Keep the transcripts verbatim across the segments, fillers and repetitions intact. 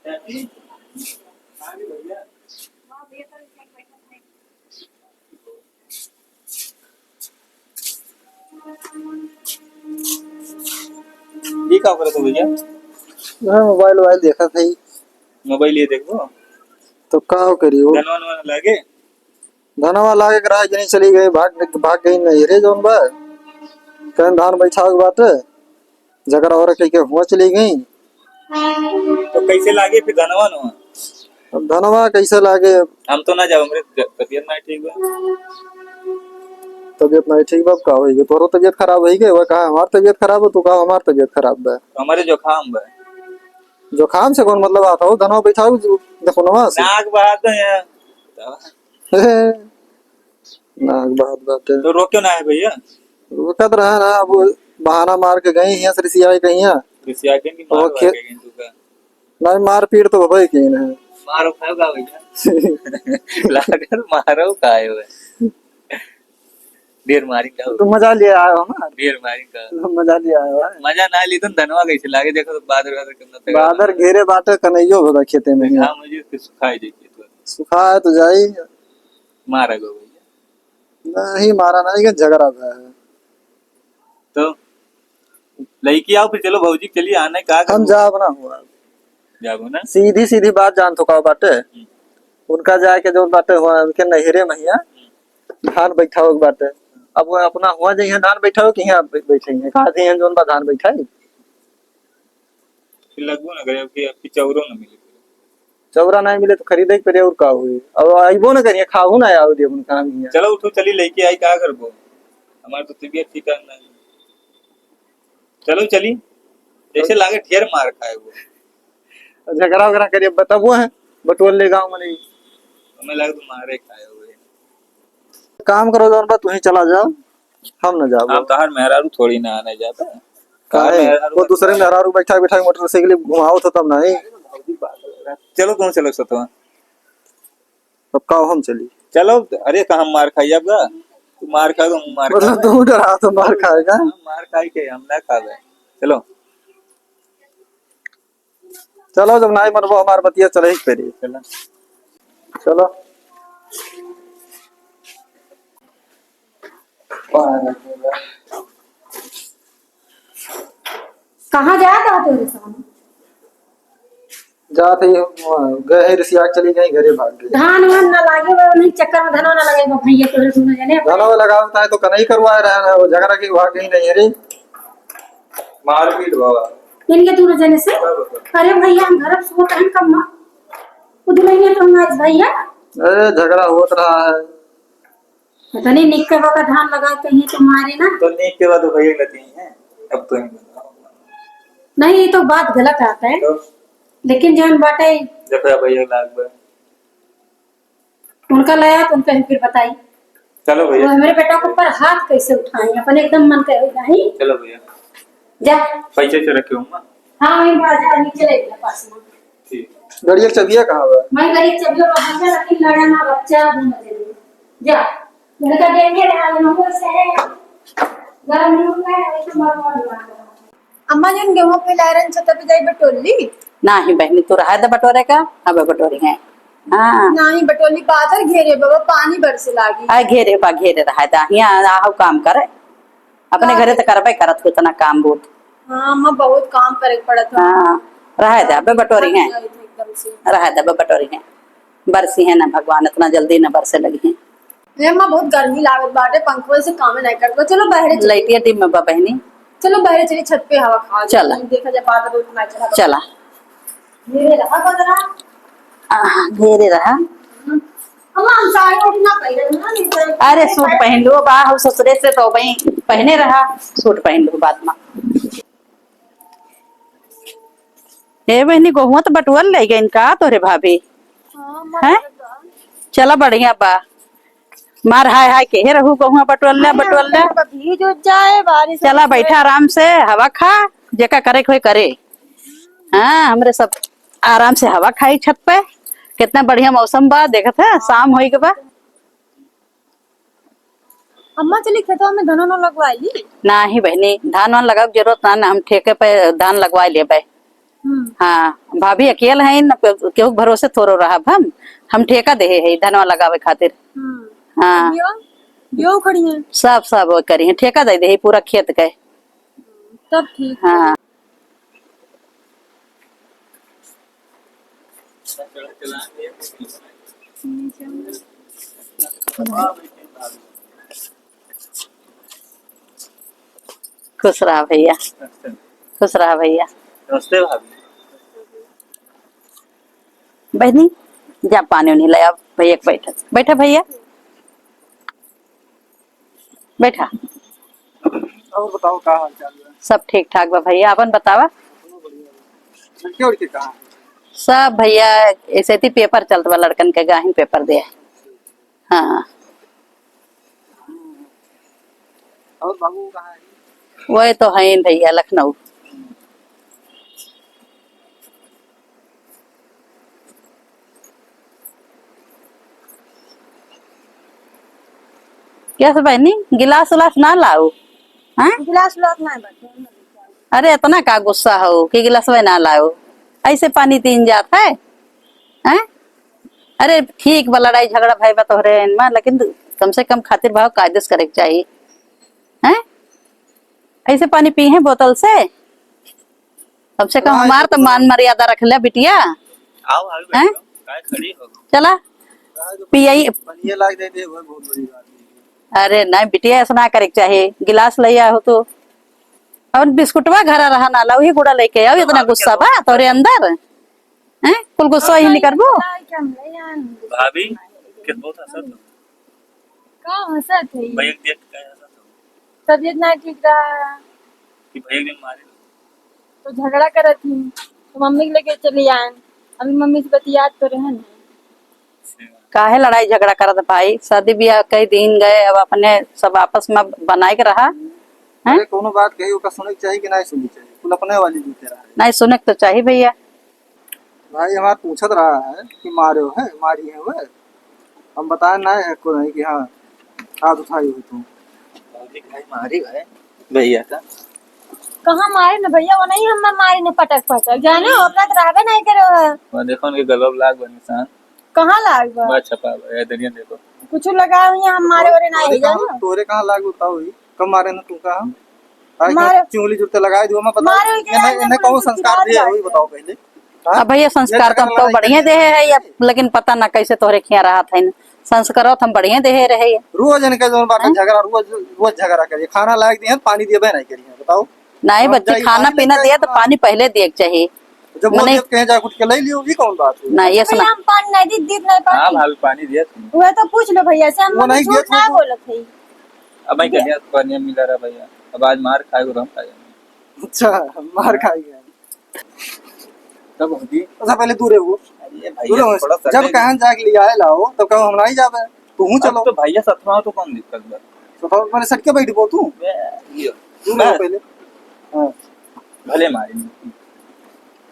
ये का करत हो भैया? हाँ, मोबाइल वोबाइल देखत हई। मोबाइल ये देखबो? तो का करी हो? धनवा वनवा लागे? धनवा लागे के रहा कि नहीं, चली गई, भाग, भाग गई नहीं रे जौन बा। कहीं धान बैठावे के बाटे, झगड़ा हो रखे के हुआ चली गई। तो कैसे लागे फिर धनवा नवा? अब धनवा कैसे लागे? हम तो ना जाओ, हमरे ज-, तबीयत ना ठीक बा। तबीयत ना ठीक बा, अब का होई गे? तोरो तबीयत खराब होई गे, वो कहा हमार तबीयत खराब हो, तू कहा हमार तबीयत खराब बा। हमारे जुकाम बा। जुकाम से कौन मतलब आता हो? धनवा बैठाओ, देखो नवा से। नाक बहात है। नाक बहात बाटे। तो रोक्यो ना है भैया? रोकत रहा ना, अब बहाना मार के गई हियां से रिसिया के हियां। रिसिया के नहीं, मार वो खे- लगे गई तू का? नहीं, मारपीट तो होबे की ना। मारो खाओ का भैया? लागल मारो खाए हुए। ढेर मारी का? तो मजा ले आयो हमार। ढेर मारी का? मजा ले आयो है। मजा ना ली तो धनवा कैसे लागे? देखो तो बादर, बादर कितना तगड़ा बादर बा। घेरे बाटे, कनैयो होगा खेते में। हाँ, मुझे कुछ सुखाई देखिए तो। सुखा है तो जाई। मारा गो भैया। नहीं मारा नहीं, ये झगड़ा भा है। तो लड़की आओ फिर, चलो भौजी के चलिए, आने का हम करबो? जाब ना हुआ। जाबो ना? सीधी सीधी बात जान तो का बाटे। हम्म। उनका जाके जो बाटे हुआ, उनके नैहरे में हिया हम्म। धान बैठावे के बाटे। अब वो अपना हुआ जइहे धान बैठावे कि हिया बै-, बैठे हैं। कहा थे हिया जौन बा धान बैठाई। फिर लगबो ना करे, अब कि, अब कि चौरो ना मिले। चौरा नहीं मिले तो खरीदे के पड़े, और का हुई? अब अइबो ना करिए, खाहू ना आवे दे अपन काम हिया। चलो उठो, चली लेके आई, का करबो? हमार तो तबीयत ठीक है ना। चलो चली, जैसे लागे ढेर मार खाए वो। झगड़ा वगड़ा करिए, बताबो है, बटोर ले गाँव में नहीं। हमें लगे तो मारे खाए हुए। काम करो जौन बा, तुहीं चला जाओ, हम न जाबो। हम तोहार मेहरारू थोड़ी ना आने जाता। काहे? तोहार मेहरारू वो दूसरे मेहरारू बैठा बैठा मोटरसाइकिल घुमावत हो तब नहीं। चलो तुम चलो सतवा। अब का हम चली? चलो, अरे का हम मार खाई अब का? तू मार खा, तू मार मतलब खा। तू डरा तो मार खाएगा। हम मार खाई के हम ना खावे। चलो। चलो, जब नाई मनबो हमार बतिया, चले ही करी। चलो। चलो। कहाँ जात हो तोरे सामने? जात ही, गए ही रिसिया के चली गई, घरे भाग गई। धान वान ना लागे बा, नहीं चक्कर में धनवा ना लगे बा भैया तोरे दोनों जने। धनवा लगावत है तो कनई करवाए रहे ना, वो झगड़ा की भाग गई नहीं है रे। मारपीट बाबा। इनके दोनों जने से? बराबर। अरे भैया, हम घर में सोत रहन कब माँ? वो दुल्हनिया तो हमारे भैया। अरे, झगड़ा होत रहा है। पता नहीं, निक के बा का धान लगा के ही तो मारे ना। तो निक के बा तो भैया लती हैं, अब तो नहीं। नहीं, ये तो बात गलत आता है। तो? लेकिन जौन बाटे देखो भैया लाग बा। उनका लाया तो उनका ही फिर बताई। चलो भैया। वो हमारे बेटा के ऊपर हाथ कैसे उठाए, अपन एकदम मन के नहीं। चलो भैया। जा। पैसे से रखे हूँ मैं। हाँ, वहीं बाजार नीचे ले गया पास में। ठीक। गड़िया के चबिया कहाँ बा? मैं गड़ी के चबिया पर बच्चा, लेकिन लड़ा ना बच्चा, दोनों जने। जा। लड़का देख के रहा, ये नंबर से है। गरम नून है, वैसे मरवा लगा। अम्मा जन गेहूं पे लाए रहन छत पे जाई बटोली? नाही बहनी, तू रहा दे बटोरे का, अब बटोरी है। हाँ। नाही बटोली, बादर घेरे बाबा, पानी बरसे लागी। आ घेरे बा, घेरे रहा दे, हियाँ आहू काम करे। अपने का घरे तो करे? करबे करत हो इतना काम बहुत। हाँ, अम्मा बहुत काम करे के पड़त है। हाँ, रहा दे, अबे बटोरी है। एकदम से। रहा दे, अबे बटोरी है। बरसी है ना भगवान, इतना जल्दी ना बरसे लगी है। ए अम्मा, बहुत गर्मी लागत बाटे, पंखवा से कामे नहीं करत बा। चलो बहरे चली। लइटिया टीम में बा बहनी। चलो बहरे चली, छत पे हवा खा ले। चला। देखा जाए, बादर उतना चला। चला। घेरे रहा बदरा। आह, घेरे रहा। हम्म। अम्मा, हम साड़ी ओढ़ी ना पहने ना, नहीं तो अरे, सूट पहन लो, बा, हम ससुरे से तो वही पहने रहा, सूट पहन लो बाद में। ए बहनी, गोहुआ तो बटुअल ले गइन का तोरे भाभी? हाँ, हैं? चला, बढ़िया बा। मार हाय हाय के हे रहू, गोहुआ बटुअल ले, बटुअल ले। भीज उज जाए बारिश में। चला, बैठा आराम से, हवा खा, जेका करे के होए करे। हाँ, हमरे सब आराम से हवा खाई छत पे। कितना बढ़िया मौसम बा, देखत है, शाम होई के बा। अम्मा, चली खेतवा में धान वान लगवाई ली। नाही बहनी, धान वान लगावे के जरूरत ना, ना, हम ठेके पे धान लगवा लेबे। हम्म। हाँ, भाभी अकेल है न, केहू के भरोसे थोड़ो रहब हम। हम ठेका देहे है धनवा लगावे खातिर। हम्म। हाँ। बियो, बियो खड़ी है। सब, सब वो करी है, ठेका दे दे है पूरा खेत के। तब ठीक है। हाँ। खुश रहा भैया। अच्छा। खुश रहा भैया। नमस्ते भाभी। बहनी, जा पानी उनी ले आओ, भैया के बैठा, बैठा भैया, बैठा। और बताओ, का हाल चाल है? सब ठीक ठाक बा भैया, अपन बतावा। लड़के उड़के कहाँ हैं? सब भैया, ऐसे ही पेपर चलत बा, लड़कन के गाहिन पेपर दे। हाँ। और बाबू कहाँ है? वही तो है भैया, लखनऊ। क्या से बहनी, गिलास उलास ना लाओ? हैं? गिलास उलास ना बाटे। अरे, इतना का गुस्सा हो कि गिलास ना लाओ? ऐसे पानी तीन जात है? हैं? अरे ठीक बा, लड़ाई झगड़ा भई बा तोहरे इनमें, लेकिन कम से कम खातिर भाव कायदे से करे के चाही। हैं? ऐसे पानी पी हैं बोतल से? कम से कम हाँ, हमार तो तो मान मर्यादा रख ले बिटिया। आओ, आओ, हैं? बैठो। काय खड़ी हो? चला, पियाई। पनिया लाग दे दे, वो बहुत बड़ी बात है। अरे नहीं बिटिया, ऐसा ना करे के चाही। गिलास ले आओ तो। और बिस्कुटवा घरा रहा ना ला, वही गुड़ा लेके आओ। इतना गुस्सा बा तोरे अंदर? हैं? कुल गुस्सा ही निकरबो? भाभी, के बहुत हंसत हो। का हंसत है? भैया के देख के हंसत हो। तबीयत ना ठीक रहा। कि भैया के मारे। तो झगड़ा करत ही, तो मम्मी के लेके चली आए। अभी मम्मी से बतियात तो रहन। काहे लड़ाई झगड़ा करत भाई? शादी ब्याह कई दिन गए, अब अपने सब आपस में बनाए के रहा। हैं? अरे, कोनो बात कही, ओका सुने के चाही कि नहीं सुने के चाही? कुल अपने वाली जीते रहा है। नहीं सुने के तो चाही भैया। भाई हमार पूछत रहा है कि मारे हो है, मारी है वह। हम बताए ना है को नहीं कि हाँ, हाथ उठाई हुई तू। भौजी भाई मारी है भैया का। कहाँ मारे न भैया, वो नहीं हम मारे न पटक पटक, जाने हो, अपना तो रहबे नहीं करे हो। वहाँ देखो उनके गलों लाग बा निशान। कहाँ लाग बा? बा छपा बा, ए दरिया देखो। कुछ लगा हुई हम मारे वाले नहीं है, जाने हो। तोरे कहाँ लाग बताओ ही? कब मारे न तू का हम? आज मारे। चुंगली जुत्ते लगाए दियो, मैं बताओ। मारे के इन्हें, जाने इन्हें कौन संस्कार दिए, वही बताओ पहले। हाँ? अब भैया, संस्कार तो हम तो बढ़िया देहे है, अब लेकिन पता ना कैसे तोहरे खिया रहत है। संस्कार तो हम बढ़िया देहे रहे। रोज इनके जौन बात हैं? झगड़ा, रोज, रोज झगड़ा करिए। खाना लायक दिए, पानी दिए, नहीं करिए, बताओ। नहीं बच्ची, खाना पीना दिए तो पानी पहले दिए के चाहिए। जब वो मने देत कहे जा उठ के ले लियो, ये कौन बात है? नहीं, ये सुना। भैया, हम पानी नहीं दी, दी नहीं पानी। हाँ, भाभी, पानी दिया तुमने। वह तो पूछ लो भैया से, हम वो नहीं झूठ दिया ना तुमको। बोलत है। अब मैं कह दिया, पानी मिला रहा भैया। अब आज मार खाएगो तो हम खाएंगे। अच्छा, मार खाएंगे। तब होती। अच्छा, पहले दूर है वो। अरे भैया, दूर हो। थोड़ा सा जब दे। कहाँ जाके ले आए लाओ, तो कहो हम नहीं जाबे। तू हूँ अब चलो। तो भैया सतमा हो तो कौन दिक्कत बा? तो फिर मैंने सट के बैठ बो तू। मैं, ये, दूर हो बस। पहले। हाँ। भले मारे।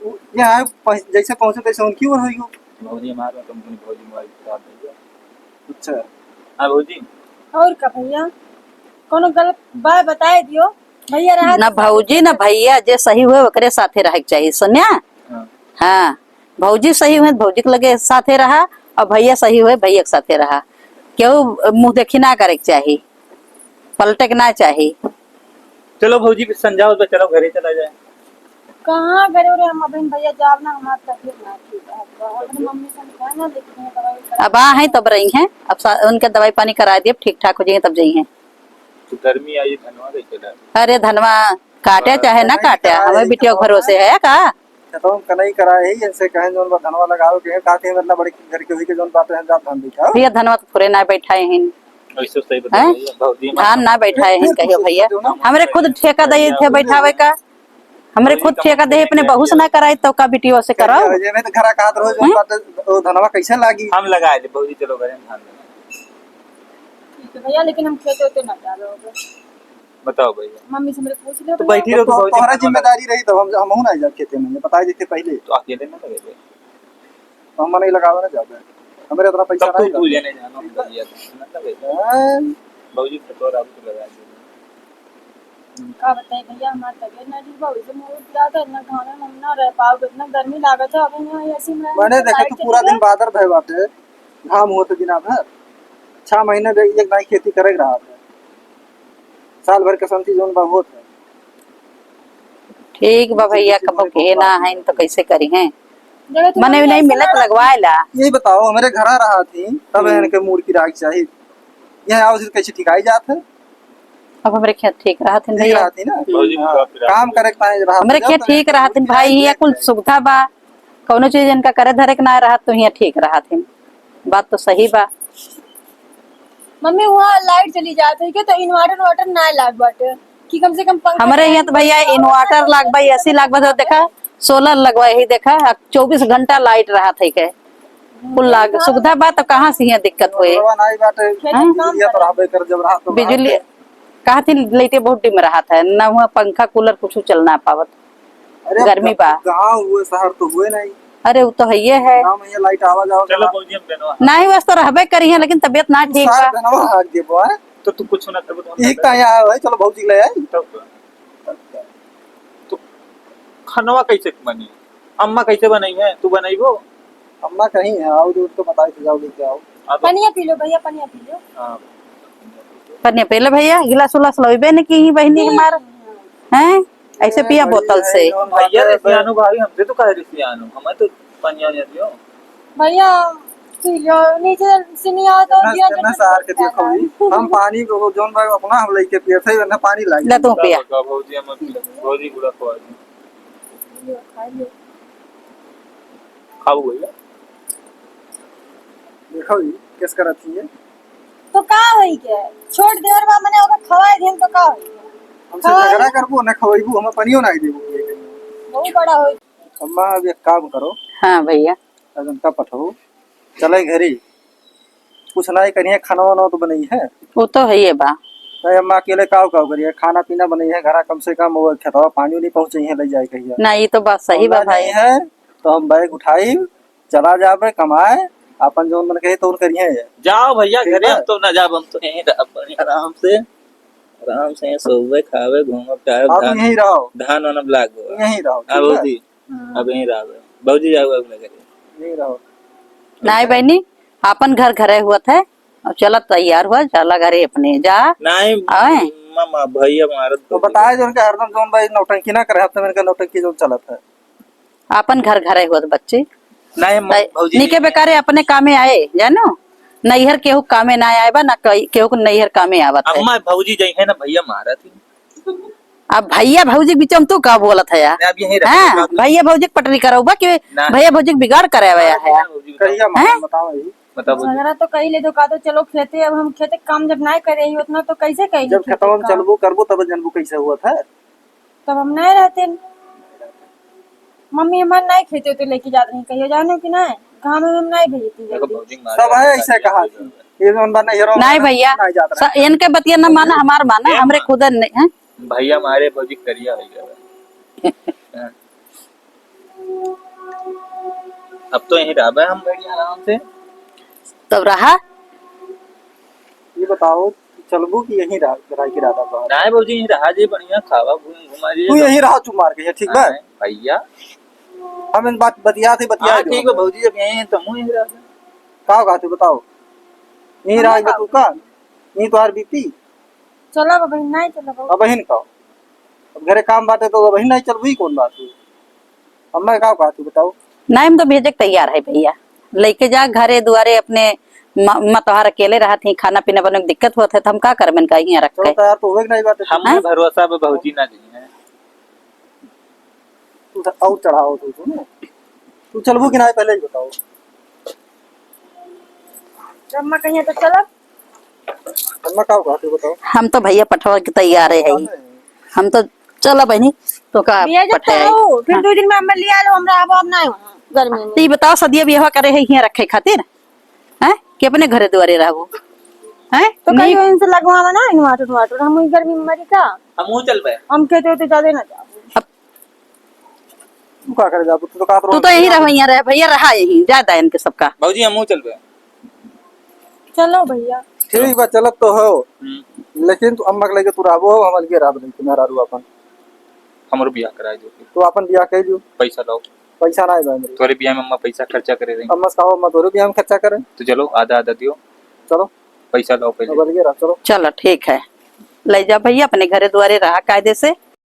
वो यहाँ पहुँच-, जैसे पहुँचे तैसे उनकी ओर होई हो। भौजी मार में तुम अपनी भौजी मोबाइल खराब हो गया। अच्छा। हाँ भौजी। और का भैया? कोनो गलत बात बताए दियो। भैया रहा ना तो भौजी ना भैया, जे सही हुए ओकरे साथे रहे के चाहिए, सुन्या? हाँ। हाँ, भौजी सही हुए भौजी के लगे साथे रहा, और भैया सही हुए भैया के साथे रहा। केहू मुँह देखी ना करे के चाही, पलटे के ना चाही। चलो भौजी, फिर संझा हो तो चलो घरे चला जाए। कहाँ घरे रे, हम अभी भैया जाब ना, हमार तबीयत ना ठीक है। अपनी मम्मी से हम कहे ना, लेकिन ये दवाई करा अब आ हैं तब रही हैं, अब सा-, उनके दवाई पानी करा दिए, ठीक ठाक हो जाइए तब जाइए। तो गर्मी आई, धनवा कैसे डाल? अरे धनवा काटे हाँ, चाहे ना कनई काटे, कराए हमें ही बिटिया के तो भरोसे है का? तो हम कनई कराए ही, इनसे कहें जौन बा धनवा लगाओ के, कहते हैं मतलब बड़े घर के हुई के जौन बात है, जात धान बैठा। भैया धनवा तो थोड़े ना बैठाए हैं। ऐसे सही हैं? बताइए, भौजी हमारे धान ना बैठाए हैं, फिर कहियो कुछ भैया। जो ना हमरे खुद ठेका दे थे बैठावे का, हमरे खुद ठेका दे अपने बहू से ना कराई तो का बिटियो से कराओ? ये में तो घरा का हाथ रोज हैं? बात, ओ धनवा कैसे लागी? हम लगाए दे भौजी, चलो घरे में धान लगा। ठीक है भैया, लेकिन हम खेते वेते ना जाबे होबे। बताओ भैया। मम्मी से हमरे पूछ लियो तो भैया। बैठी रहो तो तो भौजी तोहरा धनवा जिम्मेदारी रही तब हम, हमहू ना जाब खेते में, ये बताई देते पहले। तो अकेले ना लगे थे। तो हम नहीं लगावे ना जाबे। हमरे इतना पैसा तब तो नहीं तू लगे। ये नहीं जानो, हम लग गया था, ना लगे। हैं? भौजी से तो रात को लगा दिया। का बताई भैया, हमार तबियत ना ठीक बा, वैसे मुंह पिरात है, इतना घामे में हम ना रह पाओगे, इतना गर्मी लागत है। अभी यहाँ एसी में रहे मैंने तो देखा लाइट तो चली पूरा गई। दिन बादर भय बाटे, घाम होत बिना भर, छह महीने बे-, एक दाई खेती करे के रहा था, साल भर के संती जौन बा होत है। ठीक बा भैया, कबो के ना है तो कैसे करी हैं? मने भी नहीं मिलत, लगवाए ला। यही बताओ, हमरे घरा रहा थी, तब हम्म। इनके मूड़ की राख चाही। यहाँ आओ, कैसे ठिकाई जात है? अब हमरे खेत ठीक रहत हिन ठीक भैया। रहत ही ना? हम्म। हाँ, काम करे के ताई रहत हमरे हिन, खेत जब ठीक रहत हिन भाई, हियाँ कुल सुविधा बा, कौनो चीज इनका करे धरे के ना रहत तो हियाँ ठीक रहत हिन। बात तो सही बा। मम्मी, वहाँ लाइट चली जात है क्या? तो इन्वर्टर वर्टर ना लाग बाटे कि कम से कम पंखा हमरे हियाँ तो भैया इन्वर्टर लाग बा, एसी लाग बा, तो देखा सोलर लगवा ही देखा, अब चौबीस घंटा लाइट रहत है के। कुल लाग सुविधा बा, तो कहाँ से हियाँ दिक्कत होए? मोटरवा नाई बाटे, खेत हाँ? काम बिजलिया तो रहबे कर, जब रहा तो बिजली रहबे। कहा थी लाइटे बहुत डिम रहत है, ना हुआ पंखा कूलर कुछ चल ना पावत। अरे, गर्मी बा। गाँव हुए, शहर तो हुए नहीं। अरे, वो तो है, ये है। गाँव में ये लाइट आवा जावा चलो, चला। भौजी, हम देनो। नहीं, वैसे तो रहबे करी है, लेकिन तबियत ना ठीक सार बा। धनवा हार देबो, हैं? तो तू कुछ ना करबो, तो हम एक देबे। ताई आया है, चलो भौजी ले आई। तब का? तब का? तो खनवा कैसे बनी? अम्मा कैसे बनई है? तू बनईबो? अम्मा कहीं है, आओ जो उनको बताए तो जाओ लेके आओ। हाँ, तो पनिया पी लो भैया, पनिया पी लो। हाँ। पनिया पी लो भैया, गिलास उलास लोइबे न की ही बहिनी हमार। हैं? ऐसे पिया बोतल से। भैया रिसियानो भाभी, हमसे तो काहे रिसियानो? हमें तो पनिया उनिया दियो। भैया, पी लो, नीचे से नहीं आओ तो ना, दिया ना जरूरत सार के पड़ता देखो है। जी। हम पानी को जोन भाई अपना हम लेके पिए थे, ना पानी लागे। ले तू पिया। का भौजी, हम भौजी गुड़ा खवा दी। खाओ भैया। देखो जी, किस करत ही है? तो का होई के? छोट देवर बा, मने ओके खवाए देन तो का होई के? हमसे खवाए झगड़ा देन। करबो, ना खवाइबू, हमें पनियो ना देबू। बहुत बड़ा होई। अम्मा, अब एक काम करो। हाँ भैया। अजंता पठाओ, चले घरी। कुछ ना ही करिए, खाना वाना तो बनई है। वो तो है ये बा। नहीं, अम्मा अकेले काव काव करिए, खाना पीना बनई है, घरा कम से कम वो खेतवा पानी नहीं पहुँचे है, ले जाए कहिए। ना, ये तो बात सही बा भाई। नहीं है, तो हम बैग उठाई, चला जाबे कमाए, अपन जौन मन कहे तौन करिहे। जाओ भैया ठीक घरे, बा? हम तो ना जाब, हम तो यहीं रहब बढ़िया आराम से, आराम से सोबे, खाबे, घूमब, टहरब, आप धान, यहीं रहो। धान वान अब लागो। यहीं रहो, हाँ ठीक बा? भौजी, हाँ। अब यहीं रहबे। भौजी जाओ अपने घरे। यहीं रहो। नाई बहिनी, आपन घर घरे हुवत है, अब चलत तैयार हुआ, चला घरे अपने जा। नाई आए? मामा, भैया मारत तो बताए जो उनके हरदम जौन भाई नौटंकी ना करे, हफ्ते में इनका नौटंकी जौन चलत है। आपन घर घरे होत बच्ची। नहीं, अम्मा, तै भौजी नीके नहीं है। बेकारे अपने कामे आए, जानो? नैहर केहू कामे ना आए बा, ना कई-, केहू को नैहर कामे आवत है। अम्मा, भौजी जई है ना, भैया मारा थी। अब भैया भौजी के बीच में तू का बोलत है यार? नहीं, अब यहीं रखो, हैं? बात नहीं। भैया भौजी के पटरी कराऊ बा कि नहीं। भैया भौजी के बिगाड़ करे आवे हाँ, है? भैया भौजी बताओ। कहिया मारा, हैं? बताओ ये। बताओ भौजी। झगड़ा तो कही ले दो, का तो चलो खेते, अब हम खेते काम जब ना करे ही उतना तो कैसे कही जब खेते खेतवा में काम? चलबो करबो तब जनबो कैसे हुआ था। तब हम नहीं रहते। मम्मी हमार नहीं खेते तो लेके जात रही, कहियो जानो कि नहीं, घाम में हम नहीं भेजती देखो जल्दी। भौजी मारे सब है ऐसे कहा थी। ये जौन बा नहीं, हीरो नहीं बा, भैया, नहीं जात रहे। स-, इनके बतिया ना माना, हमार माना, ए हमरे माँ। खुद नहीं है। भैया मारे भौजी करिया हो गया। हाँ। अब तो यहीं रहबे हम बढ़िया आराम से। तब रहा। ये बताओ, चलबू कि यहीं रह, रह के रहता तो? नहीं भौजी, यहीं रहा जे बढ़िया, खावा घूम, घुमा जे तू एकदम। यहीं रहा चुप मार के, ठीक बा? हाँ, भैया। हम इन बात बतिया थे, बतिया हाँ, दो ठीक है हमें। भौजी, जब यहीं हैं, तो हम यहीं रह। का कहते बताओ? यहीं हमें रह का तू का? यहीं तोहार बीती? चलो अब बहिन, नहीं चलो अब। अब बहिन का? अब घरे काम बाटे तो अब बहिन नहीं चलबू ही कौन बात हुई? अम्मा का कहती बताओ? नहीं, हम तो भेजे के तैयार है भैया, लेके जा घरे दुआरे अपने। म-, म तोहार अकेले रहत ही, खाना पीना बने के दिक्कत होत है, तो हम का करबे इनका यहाँ रख चलो के? तैयार तो होवे के नहीं बात है। हमें हैं? भरोसा बा भौजी ना जइहे। तू तो और चढ़ाओ तू, तू ना। तू चलबू कि नहीं पहले ही बताओ। अम्मा कहिए तो चलब। अम्मा का कहती बताओ? हम तो भैया पठवा के तैयार है। हम तो चला बहिनी, तो का भैया जब पठाए? तो आओ, फिर हाँ। दो दिन में हमें लिया लो, हमरा अब, अब ना हो, गर्मी में। तो ये बताओ, सदिया बियाह करे है यहाँ रखे खातिर, हैं? कि अपने घरे दुआरे रहबो, हैं? तो नीक कहियो इनसे लगवावा ना, inverter, inverter, हम ई गर्मी में मरी का? हम वो चल पाए। हम कहते होते ज्यादा ना जाओ। अब तू का करे जाबू? तू तो कहत तू तो रहो यहीं रहो, यहाँ रहे, भैया रहा यहीं, ज्यादा इनके सबका। भौजी, हम वो चल पाए। चलो भैया। ठीक बा, चलत तो हो, हम्म। लेकिन तू अम्मा के लेके तू रहबो हो, हम अलगे रहब, लेकिन मेहरारू अपन। हमरो बियाह कराए दो। तू अपन बियाह कर लियो। पैसा लाओ। पैसा ना है भाई मेरे। तोरे बियाह में अम्मा पैसा खर्चा करे रही। अम्मा से कहो, अम्मा तोरे बियाह में खर्चा करे। तो चलो, आधा आधा दियो। चलो। पैसा लाओ पहले। अब अलगे रह, चलो। चलो, ठीक है, ले जा भैया, अपने घरे दुआरे रहा कायदे से।